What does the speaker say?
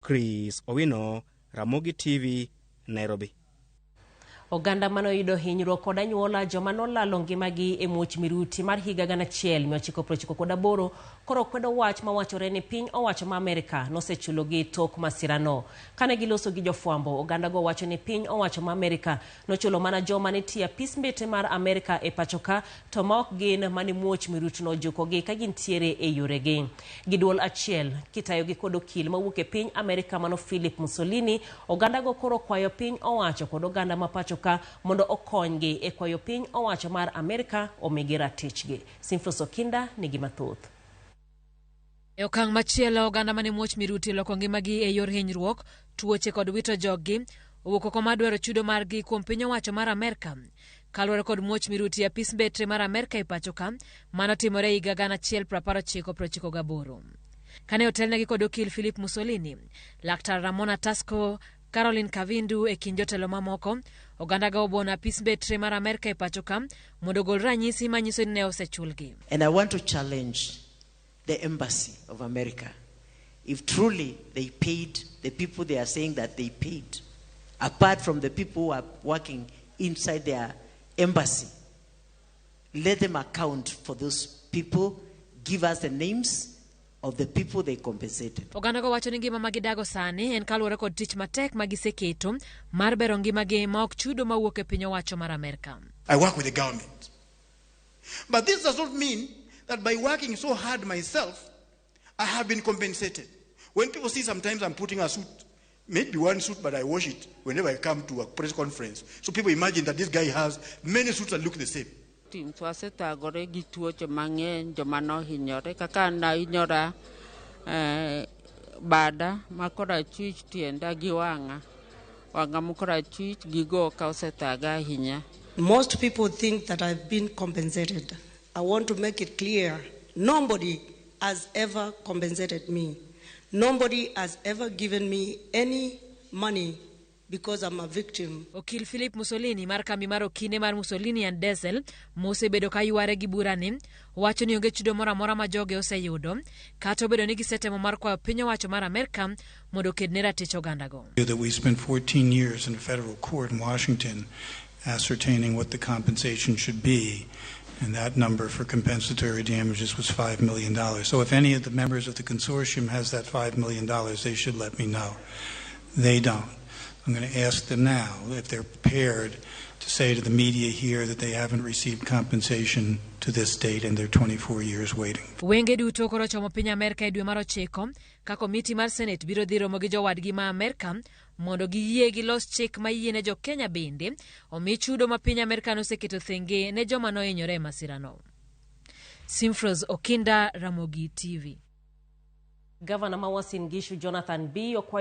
Chris Owino, Ramogi TV, Nairobi. Oganda mane oyudo hinyruok kod anyuola joma nolalo ngimagi e muoch miruti mar higa 1998 koro kwedo wach mawachore ni piny owacho ma Amerika nosechulogi tok masirano. Kane giloso gi jofwambo, ogandago wacho ni piny owacho ma Amerika nochulo mana joma ne tiyo apis mbete mar Amerika e pachoka to ma ok gin mane muoch miruti ojukogi ka gintiere e yoregi. Gi duol achiel kitayogi kod okil mawuok e piny Amerika mano Philip Mussolini, ogandago koro kwayo piny owacho kod oganda ma pacho ka mondo okonygi e kwayo piny owacho mar Amerika omigi ratichgi. Simfros Okinda nigi mathoth. E okang' machielo, oganda mane muoch miruti oloko ngimagi e yor hinyruok, tuoche kod wito joggi owuok oko mar dwaro chudo margi kuom piny owacho mar Amerka. Kaluwore kod muoch miruti e apis mbetre mar Amerka e pacho ka, mano timore e higa 1998. Kane otelnegi kod okil Philip Mussolini, Laktar Ramona Tasco, Caroline Kavindu e kind jotelo mamoko, ogandago obuono apis mbetre mar Amerka e pacho ka mondo ogol ranyisi manyiso ni ne osechulgi. And I want to challenge the Embassy of America. If truly they paid the people they are saying that they paid, apart from the people who are working inside their embassy, let them account for those people, give us the names of the people they compensated. Ogandago wacho ni ngima ma gidago sani en kaluwore kod tich matek ma giseketo mar bero ngimagi ma ok chudo mawuok e piny owacho mar Amerka. I work with the government. But this does not mean that by working so hard myself, I have been compensated. When people see sometimes I'm putting a suit, maybe one suit, but I wash it whenever I come to a press conference. So people imagine that this guy has many suits that look the same. Victims wasethagore gi tuoche mang'eny joma nohinyore kaka an nahinyora bada ma korachwich tienda gi wang'a wang'a ma korachwich gi goka osethaga ahinya. Most people think that I've been compensated. I want to make it clear nobody has ever compensated me. Nobody has ever given me any money because I'm a victim. Okil Philip Mussolini mar kambi mar okinde mar Mussolini and Diesel mosebedo ka yware gi burani wacho ni onge chudo moro amora ma joge oseyudo kata obedo ni gisetemo mar kwayo piny owacho mar Amerka mondo oked ne ratich ogandago. That we spent 14 years in a federal court in Washington ascertaining what the compensation should be, and that number for compensatory damages was $5 million. So if any of the members of the consortium has that $5 million, they should let me know. They don't. I'm going to ask them now if they're prepared to say to the media here that they haven't received compensation to this date and they're 24 years waiting. Wenge duto koro chomo piny Amerka e dwe mar ochiko ka komiti mar Senate biro dhi romo gi jowadgi ma Amerka mondo giyie gilos chik ma yiene jo Kenya bende omi chudo ma piny Amerka noseketo thenge ne joma nohinyore e masirano. Simfros Okinda, Ramogi TV. Gavana ma Uasin Gishu Jonathan Bii okwayo